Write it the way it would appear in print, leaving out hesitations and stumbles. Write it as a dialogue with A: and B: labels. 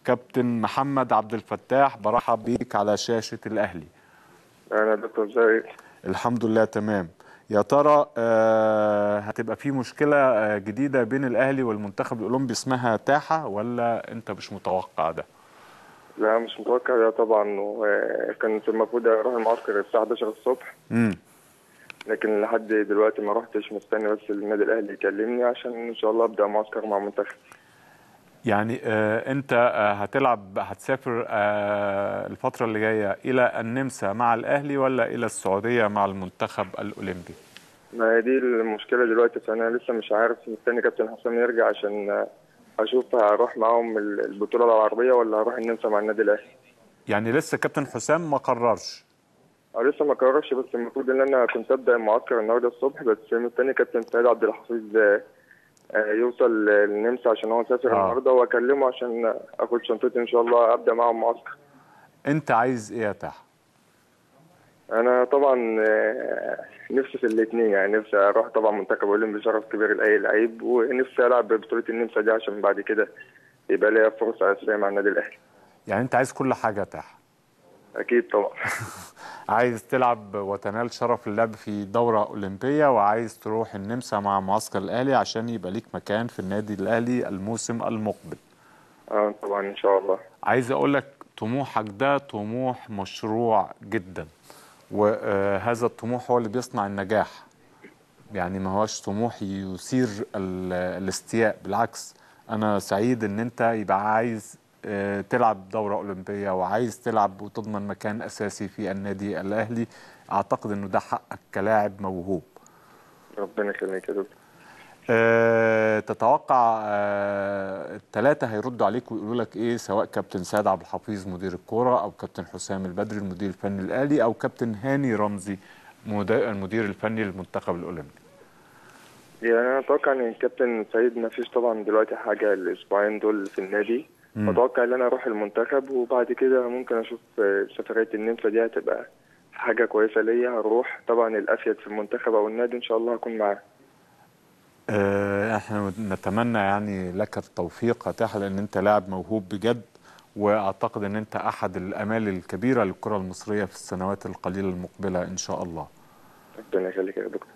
A: كابتن محمد عبد الفتاح، برحب بيك على شاشة الأهلي.
B: أنا دكتور، ازيك؟
A: الحمد لله تمام. يا ترى هتبقى في مشكلة جديدة بين الأهلي والمنتخب الأولمبي اسمها تاحة، ولا أنت مش متوقع ده؟
B: لا مش متوقع ده طبعا، وكانت المفروض أروح المعسكر الساعة 11 الصبح. لكن لحد دلوقتي ما رحتش، مستني بس النادي الأهلي يكلمني عشان إن شاء الله أبدأ معسكر مع المنتخب.
A: يعني انت هتلعب، هتسافر الفترة اللي جاية الى النمسا مع الاهلي ولا الى السعودية مع المنتخب الاولمبي؟
B: ما هي دي المشكلة دلوقتي، فانا لسه مش عارف، مستني كابتن حسام يرجع عشان اشوف هروح معاهم البطولة العربية ولا هروح النمسا مع النادي الاهلي.
A: يعني لسه كابتن حسام ما قررش؟
B: لسه ما قررش، بس المفروض ان انا كنت ابدا المعسكر النهارده الصبح، بس مستني كابتن سيد عبد الحفيظ يوصل للنمسا عشان هو سافر النهارده، واكلمه عشان اخد شنطتي ان شاء الله ابدا معاهم معسكر.
A: انت عايز ايه يا تاح؟
B: انا طبعا نفسي في الاثنين، يعني نفسي اروح طبعا منتخب اولمبي، شرف كبير لاي لعيب، ونفسي العب ببطولة النمسا دي عشان بعد كده يبقى ليا فرصة اساسية مع النادي الاهلي.
A: يعني انت عايز كل حاجة يا تاح؟
B: اكيد طبعا.
A: عايز تلعب وتنال شرف اللعب في دورة أولمبية، وعايز تروح النمسا مع معسكر الأهلي عشان يبقى ليك مكان في النادي الأهلي الموسم المقبل.
B: طبعا إن شاء الله.
A: عايز أقول لك طموحك ده طموح مشروع جدا، وهذا الطموح هو اللي بيصنع النجاح. يعني ما هوش طموح يثير الاستياء، بالعكس أنا سعيد إن أنت يبقى عايز تلعب دورة أولمبية وعايز تلعب وتضمن مكان أساسي في النادي الأهلي. أعتقد أنه ده حقك كلاعب موهوب.
B: ربنا يخليك يا دكتور.
A: تتوقع الثلاثة هيردوا عليك ويقولوا لك إيه، سواء كابتن سيد عبد الحفيظ مدير الكورة، أو كابتن حسام البدري المدير الفني الأهلي، أو كابتن هاني رمزي المدير الفني للمنتخب الأولمبي؟
B: يعني أنا أتوقع إن الكابتن سيد ما فيش طبعا دلوقتي حاجة الأسبوعين دول في النادي. اتوقع ان انا اروح المنتخب، وبعد كده ممكن اشوف سفرية النمسا دي هتبقى حاجة كويسة ليا، هروح طبعا الافيد في المنتخب او النادي ان شاء الله هكون معاه.
A: احنا نتمنى يعني لك التوفيق يا تاح، لان انت لاعب موهوب بجد، واعتقد ان انت احد الامال الكبيرة للكرة المصرية في السنوات القليلة المقبلة ان شاء الله.
B: ربنا يخليك يا دكتور.